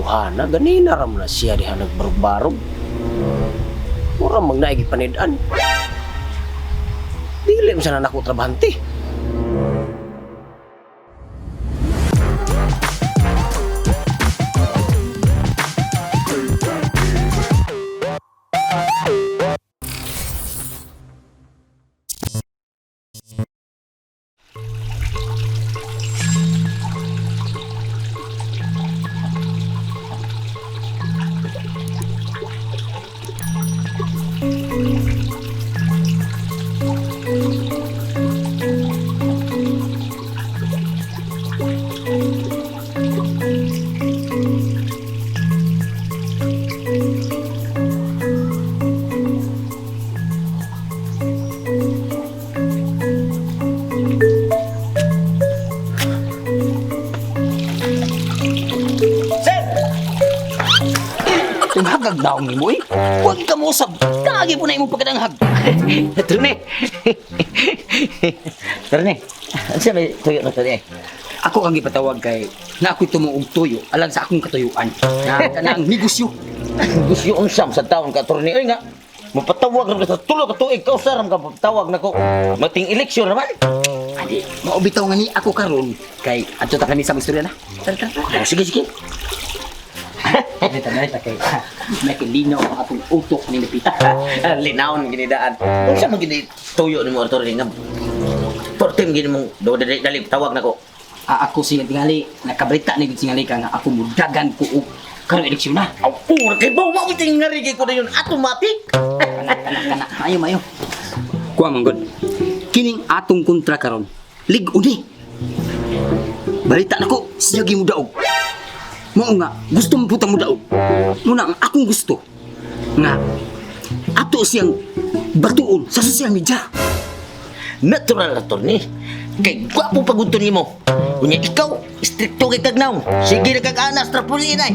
tawhana, ganina ra man na siya diha nagbarog-barog. Mura mag naigi panid-an. Dili man sana nako trabahante. Sir! Tunghagag daw ni mo eh. Huwag ka mo usab. Kagi po na imong pagkadanghag. Tune. Tune. Ano siya may tuyo na tune? Ako kang gipatawag kay na ako'y tumuog tuyo alang sa akong katuyuan. Na kanang negosyo. Gusto yung unsam sa taon ka, Tune. Oy nga. Mapatawag ram ka sa tulo ka tuig. Kausa ram ka patawag nako. Mating eleksyon naman. Adi, maubitaw nga ni ako karon kay adto ta kami sa istorya na. Tara, tara, tara. Oh, sige, sige. Dali ta, dali ta kay nakilinaw ang atong utok ni Lupita. Linawon ginidaan. Unsa man gini tuyo nimo Tune nga. Porte gini mong do dali dali tawag nako. Ah, ako siya tingali nakabalita ni tingali ka nga ako mudagan ko og karon eleksyon na. Aw, pura kay bawa mo tingari kay ko na yun automatic. Kana, kana, kana. Ayo, mayo. Kuha man gud. Kining atong kontra karon. Lig-uni. Balita nako, siya gi mudaog. Mao nga, gusto mo putang mudaog. Muna ang akong gusto nga ato siyang batuon sa social media. Natural na Tony. Kay gwapo pagunto nimo. Unya ikaw, strikto kay kagnaw. Sige na kag anas trapulin ay.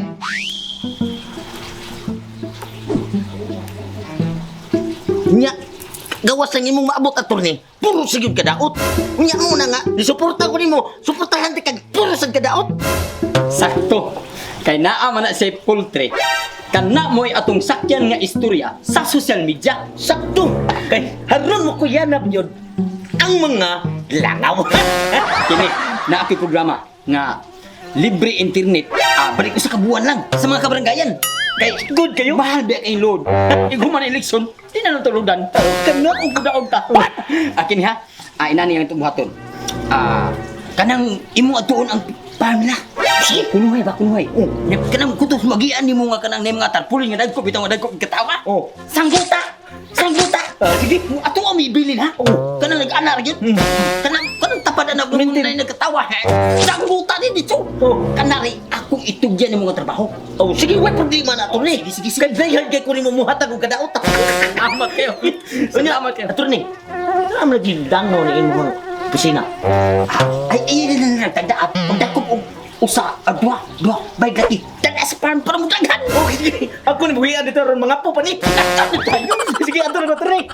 Nya gawas ang imong maabot attorney. Puro sige kadaot. Unya mo na nga, nisuporta ko nimo. Suportahan ti kag puro sad kadaot. Sakto. Kay naa man na siya poultry. Kana mo'y atong sakyan nga istorya sa social media. Sakto. Kay haron mo ko yanap yun ang mga langaw. Kini, na ako'y programa nga libre internet. Ah, balik ko sa kabuan lang sa mga kabaranggayan. Kay Good kayo. Mahal ba kay load? Iguman ang eleksyon, di na lang tuludan. Kana og budaog ta. Akin ha. Ah, inani ang itong buhaton. Ah, kanang imo atuon ang pamilya. Sige, kunuhay ba kunuhay. Oh, nya kanang kutos magian nimo nga kanang nay mga tarpulin nga dagko bitaw nga dagko katawa. Oh. Sangguta. Sangguta. Ah, sige. Ato ang ibilin ha. Oh. Kanang nag-ana ra gyud. Kanang kanang tapad na Mintin. na nagkatawa. Sangguta ni dito. Oh. Kanari akong itugyan ng mga trabaho. Oh, sige, way problema na attorney. Sige, sige, sige. Kay dayhan kay ko nimo muhatag og kadaot. Salamat kayo. Salamat kayo. Attorney, ano lagi dangaw ni imong opisina? Ay, ay, ay, ay, ay, tanda up. Pagdakop og usa, ah, duha, duha, bay gati. Tanda sa farm para mo daghan. Okay, ako ni buhian dito ron mga po pa ni. Sige, ato na attorney.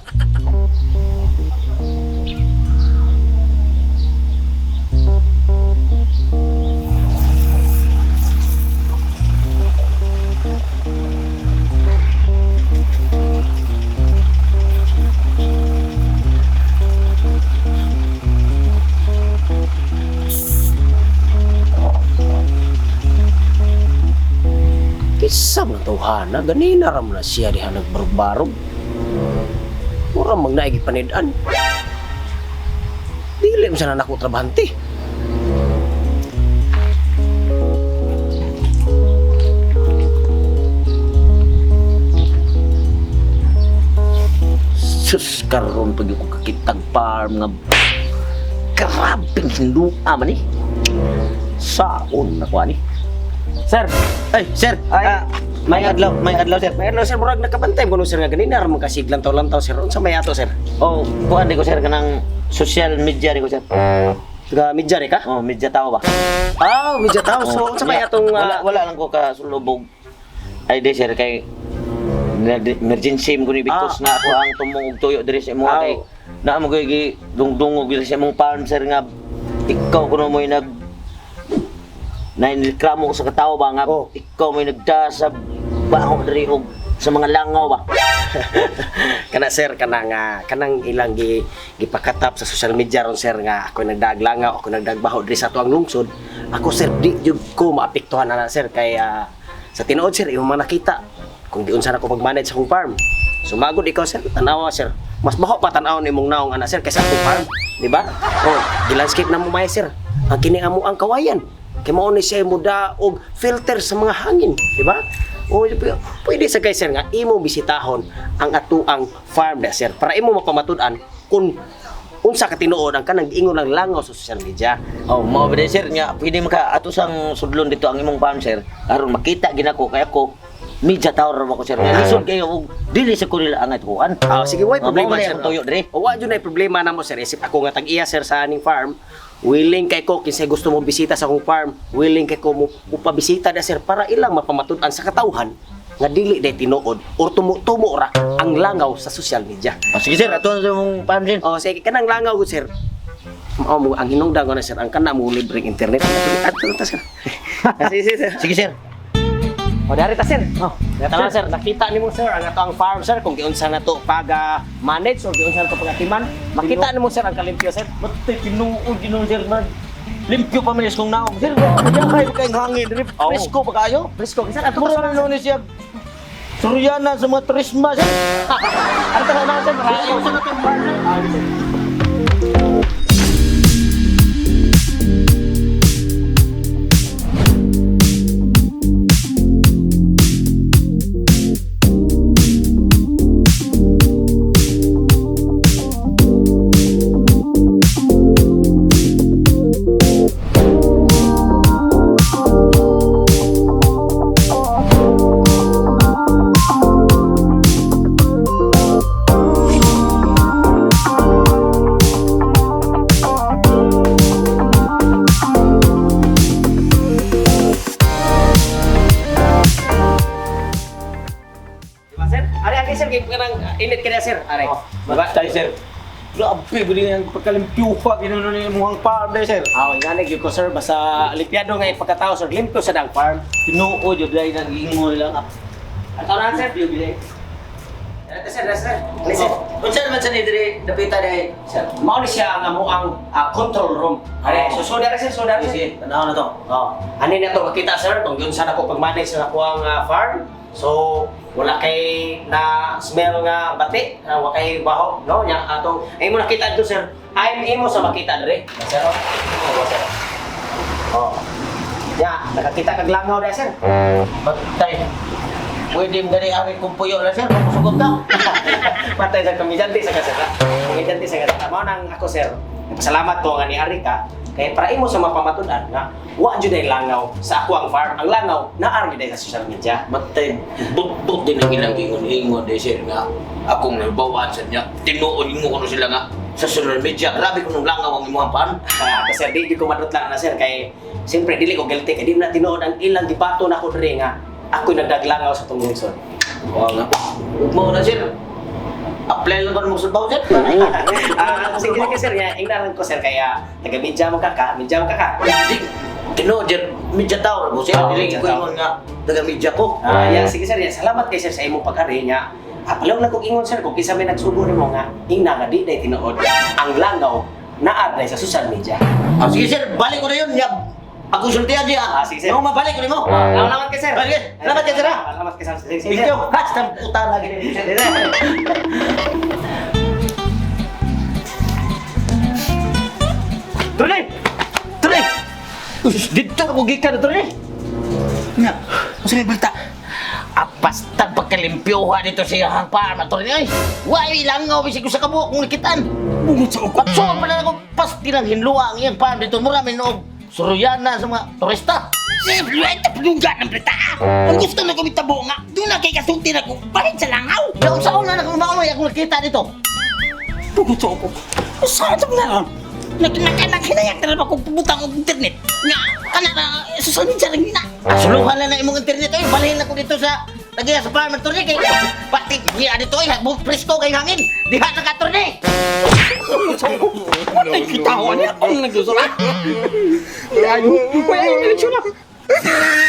Kinsa man ang tawhana, ganina ra man na siya diha nagbarog-barog. Mura mag naigi panid-an. Dili man sana nako trabahante. Sus karon pag ko kakitag farm nga grabeng hindua man eh. Saon na ko ani. Sir, Ay, sir. Ay. Ah, may adlaw sir. may ano sir, murag nakabantay mo sir nga ganina ra man kasiglang lantaw sir. Unsa may ato sir? Oh, kuan di ko sir kanang social media di ko sir. Taga media ri ka? Oh, media tao ba? Ah, media tao. So Oh, unsa may nya, atong wala wala lang ko kasulubog. Ay di sir kay emergency mo ni because nga ako ang tumong og tuyo diri sa imong kay naa mo kay gi dungdungog diri sa imong farm sir nga ikaw kuno mo'y nag Nainreklamo ko sa katao ba nga Oh. ikaw may nagda sa baho diri og sa mga langaw ba. Kana sir, kanang kanang ilang gipakatap sa social media ron sir nga ako nagdaglangaw, ako nagdagbaho diri sa atuang lungsod. Ako sir, di jud ko maapektuhan na sir kay sa tinuod sir imong mga nakita kung giunsa na ko pag-manage sa akong farm. Sumagod ikaw sir, tanawa sir. Mas baho pa tan-awon imong naong ana sir kaysa akong farm, di ba? Oh, gi-landscape na mo may sir. Ang kini amo ang kawayan. Kay mao ni siya muda og filter sa mga hangin, di ba? O pwede sa kay sir nga imo bisitahon ang atuang farm na sir para imo mapamatud-an kung unsa ka tinuod ang kanang giingon ng langaw sa social media. Oh, mao ba sir nga pwede maka ato sang sudlon dito ang imong farm sir aron makita ginako kay ako media tower ra ba ko sir. Nga lisod kayo og dili sa ko nila ang atuan. Ah, sige, way problema mao man sir. ang tuyo diri. O wa jud nay problema namo sir. Isip ako nga tag-iya sir sa aning farm. Willing kay ko kinsay gusto mo bisita sa akong farm, willing kay ko mo upabisita da sir para ilang mapamatud-an sa katawhan nga dili day tinuod or tumo-tumo ra ang langaw sa social media. Oh, sige sir, ato sa imong farm sir. Oh, sige, kanang langaw gud sir. Mao mo ang hinungdan ko na sir, ang kana mo libreng internet. Ato ta sir. Sige, sige, sir. Sige sir. O dari ta sir. Oh, tama sir, nakita nimo sir ang ato ang farm sir kung giunsa na to pag manage or giunsa na to pagatiman. Makita nimo sir ang kalimpyo sir. Matay tinuod ginon sir man. Limpyo pa man is kong naong sir. Kaya kayo kayong hangin diri. Oo. Presko pa kayo. Presko sir, ato Mura na nun siya. Suryana sa mga turisma sir. Ato na sir, Presko sa natong farm sir. Ah, sir. Diba sir? Ari agi sir kay kanang init kaya sir. Ari. Oh, Diba? Matay sir. Grabe ba din ang pagkalimpyo pa ginon ni imong farm diri sir. Ah, ingani gyud ko sir basta limpyado nga ipagkatao sir, limpyo sa dang farm. Tinuod jud dai nag-ingon lang. Ato na sir. Dari ta sir, dari sir. Dari sir. Unsa naman sa ni diri dapita dai sir? Mao ni siya ang amuang control room. Ari, Oh. so so dari sir, so dari sir. Sige, tanaw na to. Oh, ani na to makita sir kung yun sana ko pag-manage sa akuang farm. So wala kay na smell nga bati, wa kay baho, no? Nya atong ay mo nakita dito sir. I'm imo sa makita dire. Sir. Oh, oh, sir. Oh. Ya, nakakita kag langaw dire sir. Patay. Pwede mo gani ari kung puyo na sir, kung musugot ka. Patay sa komedyante sa kasara. Komedyante sa kasara. Mao nang ako sir. Pasalamat ko nga ni Arika kay para imo sa mapamatud-an nga wa jud ay langaw sa ako ang farm. Ang langaw naa ra gyud ay sa social media. Matay, but din ang ilang ingon-ingon dai sir nga akong nabawaan sa niya. Tinuod mo kuno sila nga sa social media. Grabe kunong langaw ang imong farm. Ako sir, di ko madut lang na sir kay siyempre dili ko guilty kay di mo na tinuod ang ilang gibato na ko diri nga ako'y nagdaglangaw sa tong lungsod. Oo nga. Ug mo na sir. Apply lang ba mo sa sir? Sige sige sir, nga ingnan ko sir kaya taga media mo ka ka, media mo ka ka. Di, tinuod sir, media tao ra mo sir. Oo, Dili media ko tao. ingon nga taga media ko. Yeah, sige sir, yeah, salamat kay sir sa imong pag-ari nga. Palaw lang kog ingon sir kung kinsa may nagsugo nimo nga ingna nga di day tinuod ang langaw naa day sa social media. Sige sir, balik ko na yun. Yab. Ako sultihan siya. Sige, sir. Nung mabalik ko nimo. Salamat kay sir. Sige, salamat kay sir, ah. Salamat kay sir. Sige, sige, Thank sir. you. Hashtag puta lagi. Sige, sir. Trone! Trone! Uy, dito ako gikan Trone. Nga, unsa may balita? Apastan pagkalimpyuha dito sa iyang farm Trone ay. Way langaw bisig ko sa kabuok kung nakitaan. Bungot sa uko. Patsuon pa na ako pastilang hinluwa ang iyang farm dito mura may noog suruyana sa mga turista. Siyempre, ay taplugan ng balita. Ang gusto na kami tabo nga, doon na kay kasulti na ko, balik sa langaw. Daon sa una na kung maonoy akong nakita dito. Bungot sa uko. Saan ito na ron? Nagkinayak na naman kung pubutang og internet. Nga, kana na, social media rin na. Suluhan lang na imong internet oy, balhin ako dito sa Nagya sa farm Trone kay pati niya dito ay presko kay hangin. Diha na ka Trone. Bungot sa uko. Ano kita ko niya? Ang nagsusura. Ay, ay, ay, ay, Ha?